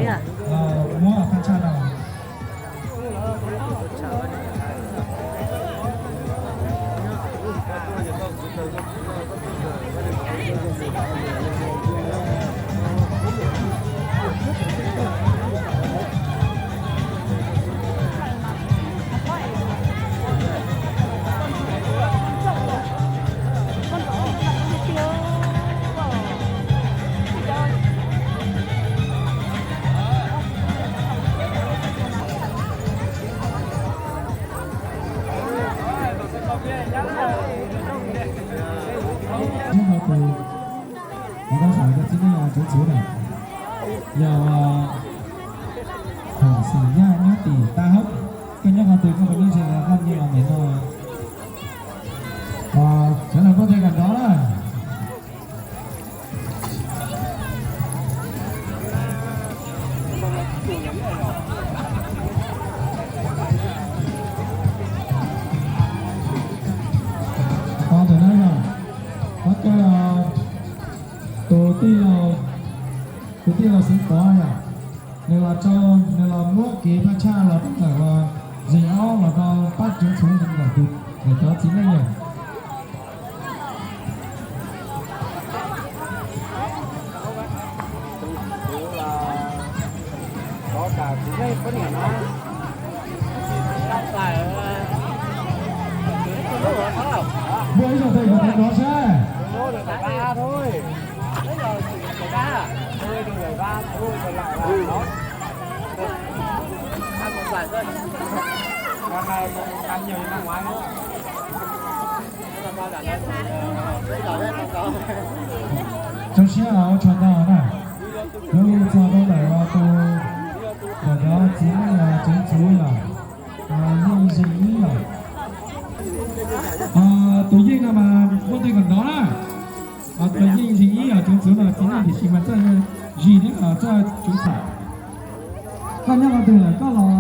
Muab thaj tsam no. Nyob qhov twg, kuv rov qab xav rau txiv neej tsoom txhuv na, yog thaum xeem Yaj nyob tim Taj Hawb, koj nyob qhov twg koj puas nyob ze los koj nce los ntawm no. Sawv daws npaj tes kom nrov na. Qhov ntawm no yog qhov chaw tus tij laug, tus tij laug Xeev Pov yog nws los rau, nws los muab kev thaj tsam los rau ntawm zem ob los rau pab tsoom txhuv ntawm tus, ntawm cov txiv neej yog Muaj ib zaug tes kom nrov nrov saib. Zoo siab ua tsaug ntau na. Yuav txog rau ntawm tus, ntawm cov txiv neej tsoom txhuv yog Yeej Zeem Ib yom. Tus Yeej no mas muaj tes kom nrov na. Tus Yeej Zeem Ib yog tsoom txhuv no txiv neej tiam sis mas txawj zis thiab txawj tsoom txhuv. Koj nyob qhov twg lawm koj los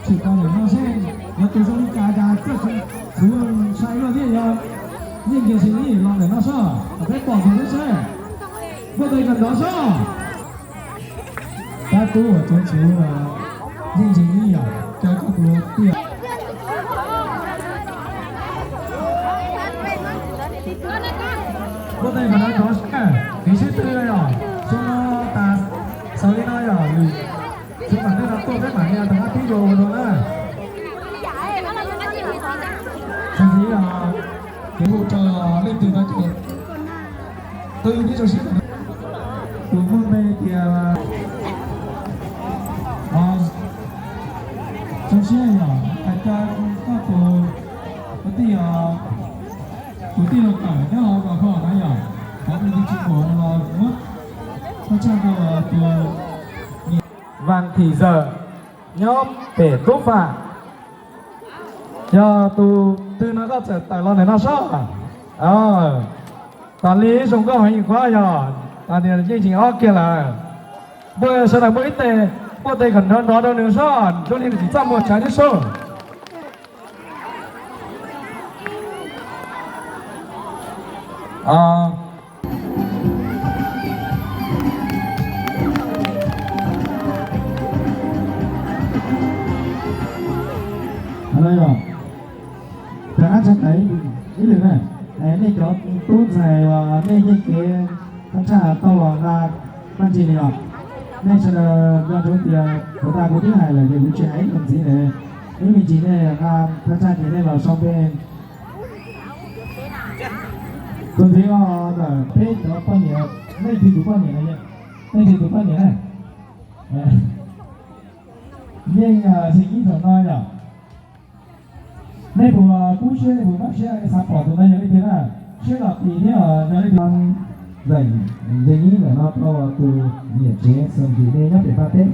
tshwm tau ntawm no seb, yog tus zoo li cas cas txawj tsoom txhuv sai luaj thiab yog Yeej Zeem Ib los ntawm no soj kom peb pom tus thiab seb. Muaj tes kom nrov soj. Tab tub uas tsoom txhuv Yeej Zeem Ib yom, caw koj tus tiag. Muaj tes kom nrov nrov seb, kev sib tw no yom, xyoo no tas xaus li no yom, lwm xyoo mam li no tuaj peb mam li rov qab pib dua ua dua na. Txuas ntxiv, kev hu rau leej twg no ces qw thiab rau siab. Tus muaj npe tias zoo siab yom, hais tias koj tus kwv tij, tus tij laug Kawm nyob hauv Nkaus Kho na yom, thov tus tij tsis pom los muab thaj tsam rau tus niam Vaj Thim Zawm nyob pem Tub Fam. Yog tus twg no koj txawm tawm los ntawm no soj. Tos li ib zoo nkauj heev qhuav yog, tos nws yeej tseem ob kiag lawm. Npawg sawv daws muaj ib tes, muaj tes kom nrov nrov rau nws soj, zoo li nws tsis txaj muag tsawv thiab soj. Rov qab tshaj tawm ib lwm na, nej cov tub ntxhais uas nej yeej kev thaj tsam tau los nqa paj ntsis li os. Nej sawv daws nco ntsoov tias puag ta kuv twb hais lawm ces kuv tsis hais ib zaug ntxiv lawm. Ib me ntsis nej nqa thaj tsam ces nej los sau npe. Tus ntxiv os, ntawm peb cov poj niam, leej twg tus poj niam na? Leej twg tus poj niam na? Yeej Zeem Ib thaum no yom. Nej puas kub siab, nej puas nkag siab, nej xav pom tus no yog leej twg na? Siab los qis thiab os, yog leej twg. Zeem Ib ntawm no rau tus niam tsev Xeem Dim, nej nyob pem Paj Teb.